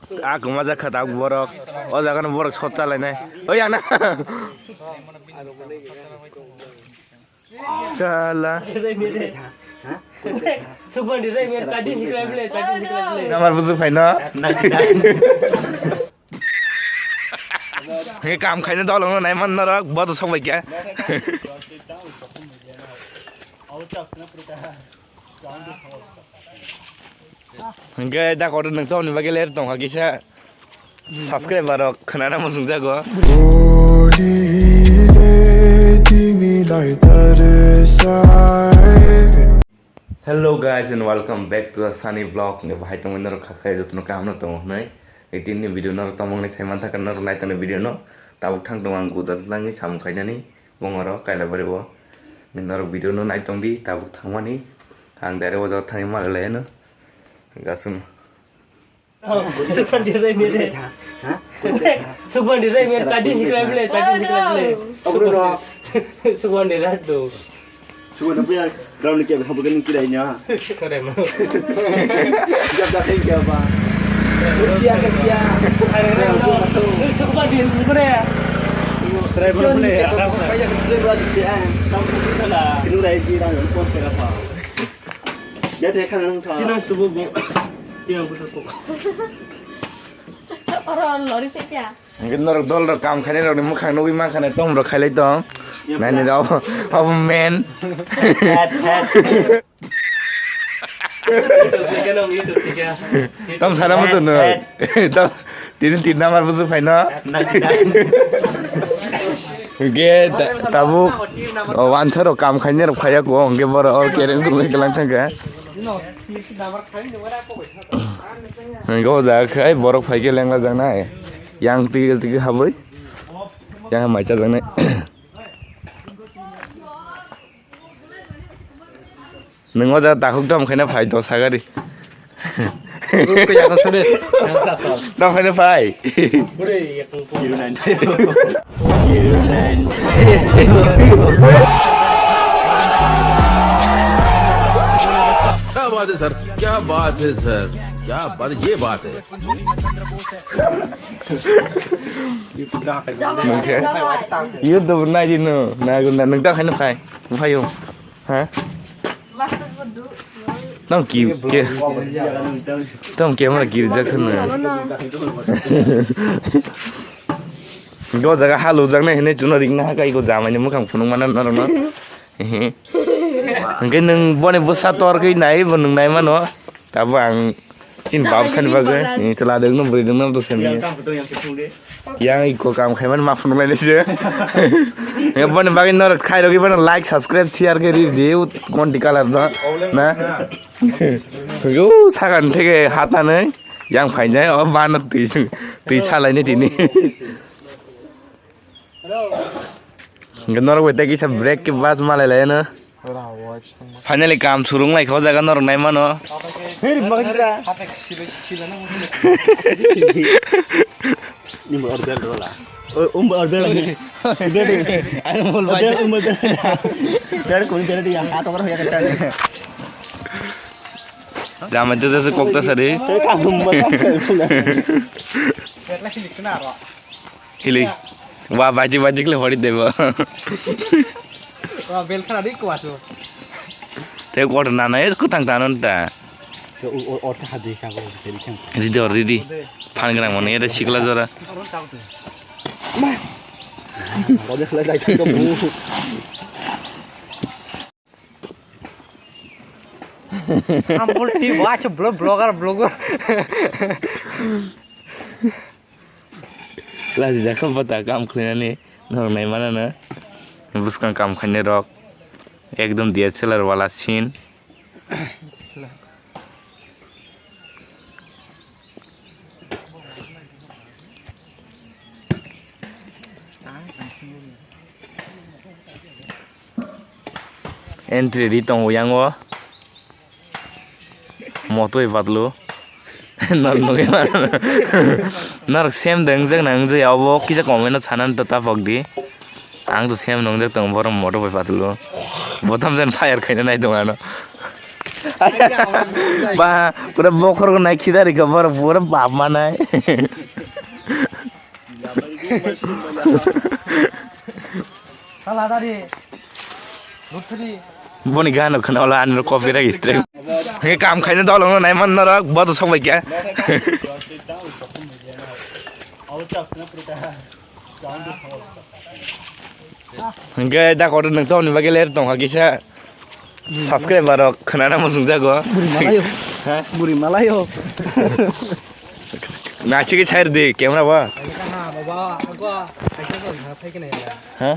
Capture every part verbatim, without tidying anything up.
A kwma jak kha tabuk borok. O jaga no borok shot chalainai. Oi, ang na. Sala. Sukmani rai mer charging sikla bele, charging sikla bele. Namar buzu phaino. He kam khaina dolong no naiman norok bodo sok bai kya. Hingke da kotor nung tongni bagwi ler tongkha kisa. Subscriber rok khwnana muchung jago. Hello guys and welcome back to the Sunny Vlog. Nge bahai tongwi norok kha khe jotono kaham no tongo hwnwi. Tini video norok tongmani sai manthaka norok nai tongni video no. Tabuk thang tongo ang guda langwi samung khainani bongoro Kailabari o. Norok video no nai tongdi tabuk thangmani. Ang direct o jaga thangwi malai laino. Gasung. Sukmani rai mere. Ha? Sukmani rai mere, charging sikla bele, charging sikla bele. Obo no. Sukmani rai do. Sukmani puya ground ke habu gani kirai nya. Kore mo. Jab da khe kya ba. Rusia ke sia. Are rai do. Sukmani mere. Driver bole. Kaya ke driver aja. Kinu rai di rai pon ke ka. Ya te khana nang tha. Chino tu bo bo. Chino bo ko. Oro lori se kya? Hingke norok dol rok kam khainai rok ni mukhang nugwi mankha nai tong rok khailai tong. Nai ni rok abo men. Tom sana mo to no. Tom Tini tin number busu phaino. Hingke ta-, tabuk, o, wansa rok kam khainai rok phaiya ko, hingke borok o kereng kurui kelang thangkha. Hingke o jaga khai borok phaikhe lengla jaknai. Yang twi twi habwi. Yang mai chajaknai. Nwng o jaga takhuk dom khaina phai dos hagari. Ruk kaya ko sore. Yang sasal. Dom khaina phai. Bure, ya kung kung. क्या बात है सर, क्या बात है सर, क्या बात, ये बात है। Nwng khe? YouTube nai di no, na guna nwng ta khaina phai. Phai yo. Ha? Tamo ki, ke, tamo camera giri jak khna. Go jaga halu jak nai hene chuno ring na hakai go jamai ni mukhang phunuk mana norok no. Hingke nwng boni bwsa tor khe nai bo nwng nai mano. Tabo ang Chini bab sani bagwi, eh, chwla dwngno bwrwi dwngno bwsani. Yang iko kam khaimani ma phunuk lainai se. Yang boni bagwi norok khairogwi bono like, subscribe, share khe ri di, u konti colour no, na? U sagan theke hatanwi yang phainai, o bano twi, twi salaini tini. Hingke norok bai tei kisa break khe bus malai lai no. Finally kam surung lai kho jaga norok nai mano. Ni mo order dola. O, um, order. Order. Ai mo bai. Order, um, order. Dar ko ni dar dia ha to ro ya ka. Jama jese kokta sari. Ka hum ma ka. Hili. Wa baji baji kle hori debo. Wa bel khana ri ko asu. Te ko na na e kutang tanon ta. Te o, o, orsa khadi sa ko, te ri khen. Ridi or ridi. Phan grang mane eta sikla jora. Ma. Ko de khla jai ko bu. Ambol ti watch vlog, vlogger, vlogger. Laji jakha bata kam khwlai nani norok nai mana na. Bwskang kam khainai rok ekdom D S L R wala scene. Entry ri tongo yang o. Motoi patlo. Nor nugui mano. Nor same de wngjakna wngjakya obo kisa comment o sanani ta tapok di. Ang to same no wngjak tongo borok moto bai patlo. Botham jan fire khaina nai tongo ano. Ba, pura bokhorok nai khidari ka, pura, pura bap manai. Boni gano khna ola anro copyright strike. He kam khaina dolong no nai man norok, bodo sok bai kya. Hingke da kotor nung tongni bagwi ler tongkha kisa. Subscriber rok khwnana muchung jago. Buri malayo. Ha? Buri malayo. Nachi ke chair de camera ba. Ha, baba, agwa, kaisa ko, ha, phai kene ya. Ha?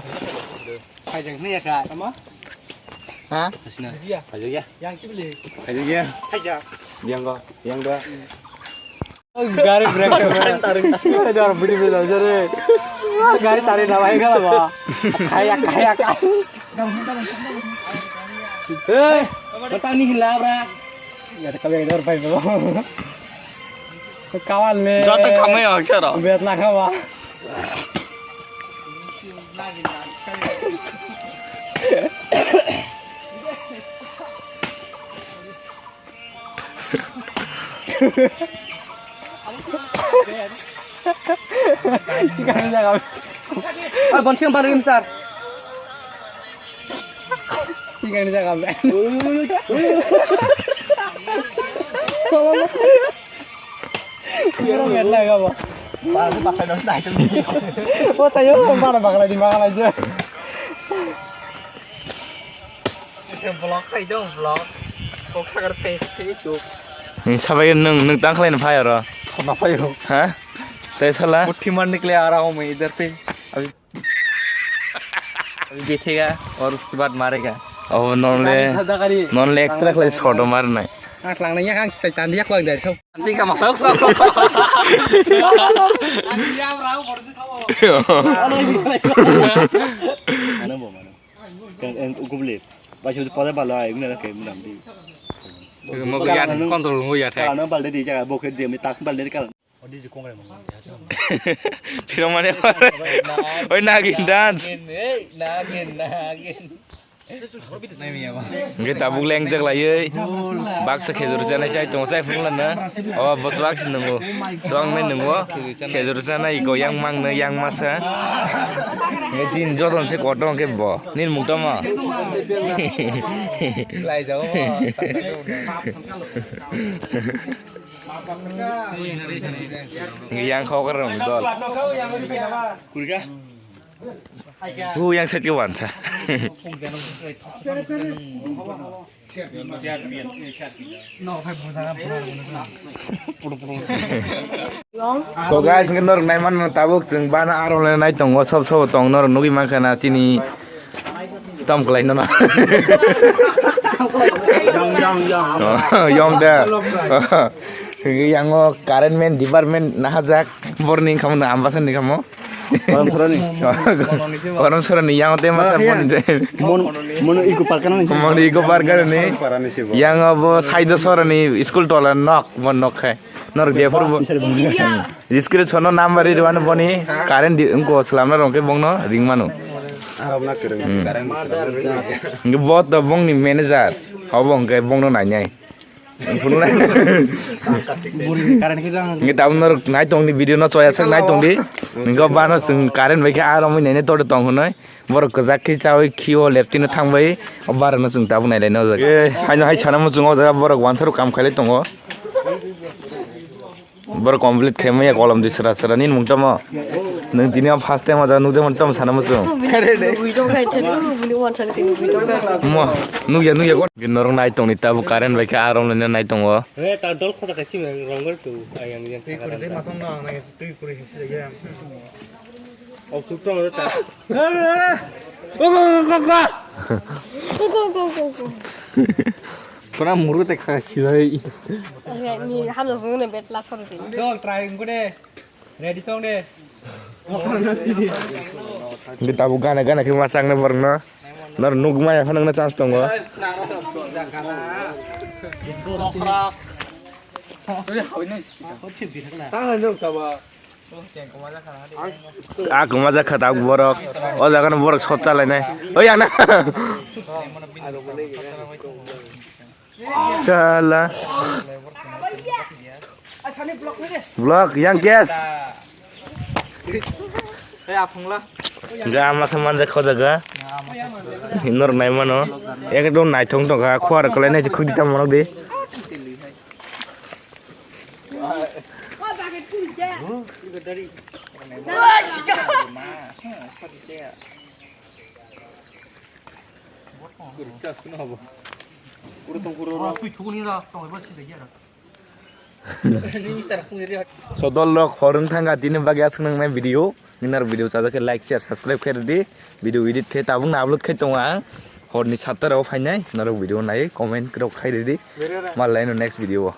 Phai jeng ne ya ka, tama? Ha? Hasina. Ya. Phai ya. Yang sibili. Phai ya. Phai ya. Yang go, yang go. Gari brake, brake tarik. Ada orang budi bela jare. Gari tarik na bhai kala ba. Kaya kaya kaya. Eh, petani hila bra. Ya kami ada orang bhai bela. Kawan ne. Jota kami ya chara. Biar nak apa? Oi, bonsi ang paling besar. Tikang jaga be. Kira met laga ba. Ba, ba, ba, ba, ba. O tayo, mana bakla di bakla je. Vlog khai dong, vlog. Kok sagar face, face chuk. Ni sabai nung, nung tang khlai na phai oro. Khona phai ro. Ha? Tei sala? Muthi marne ke liye aa raha hoon main idhar pe. Abhi, abhi bichega aur uske baad marega. Oh, non le, non le extra khlai shot marnai. Ang tlang nai ya kang tai tan dia kwang dai so. Sing ka masuk. Ang dia rau baru sih kamu. Mana bo mana? Kan en ugubli. Baca itu pada bala ai guna ke guna di. Mo ya control mo ya thai. Karena balde di jaga bokhe di mi tak balde di kal. Phirok mane oi nagin dance. Nagin, nagin, nagin. Hingke tabuk lengjak laioi. Baksa khejur chanai chai tongo, chai phunukla na. O, bo chwak se nungo. Chwak nai nungo. Khejur chanai iko yang mang no, yang masa. Hingke tin joton se kotor hingke bo. Nini mung tamo? Laijao bo. Yang kho ka rong dol. Kurga. Hu yang set ke wansa. So guys, nge norok nai man tabuk chwng bana aro le nai tongo, sob sob tong norok nugui mankha na chini. Tam kwlai no na. Yong, yong, yong. Oh, yong da. Yango current man department nahajak borni kamo na ambasa ni kamo. Korom soroni. Korom soroni yango te masa borni. Mon, mon iko parkana ni. Mon iko parkana ni. Parani sibo. Yango bo saido soroni school tola nok, mon nok khai. Norok jephuru bo. Description no number ri rwano boni current di wngko swlamna rwngkhe bongno ring mano. Arok na kwrwng current swlamna rwngkhe. Hingke bo to bongni manager. Obo hingke bongno nainai. Phunuknai. Buri current khe jang. Hingke tabuk norok naitongdi video no choya sak naitongdi. Hingke bano chwng current bai khe aro mui nainai tode tong hwnwi. Borok kwchak khe chawi khio leptino thangbai. O barano chwng tabuk nailai no jaga. Eh, haino hai sana muchungo jaga borok wansaro kam khailai tongo. Borok complete khe maya kolom di sra sra nini mung tamo. Nwng tini o first time o jaga nukjakmani tamo sana muchung. Video khai thani, bini wansani tini video khai. Mo, nukya, nukya, kon. Norok nai tongni tabuk current bai khe arom lene nai tongo. He, ta dol khoda kachi me rong gor tu, ayang yang. Twi kuri hinsi ya. Oh, sukro ta. Go, go, go, go, go. Go, go, go, go, go. Pura murgo te kha silai. Ni hamna sung ne bet la sor de. Dol try ngode. Ready tong de. Ngi tabu gana gana khe masang na borno. Nor nugma ya phano na chance tongo. Tang na jok taba. A kuma jakha ta borok. O jaga no borok sot chalai nai. Oi ana. Chala. Vlog yang guys. Ga ama saman je khoja ga. Hinor nai mano. Ekdom naithong tong kha, khuar kwlai nai khuk di tam mano di. Sodol rok horung thangka tini bagwi aswk nangnai video. Nini video chajak khe like, share, subscribe khe rwdi. Video edit khe tabuk na upload khai tongo ang. Horni satta rok phainai norok video nai comment rok khai rwdi. Malai no next video o.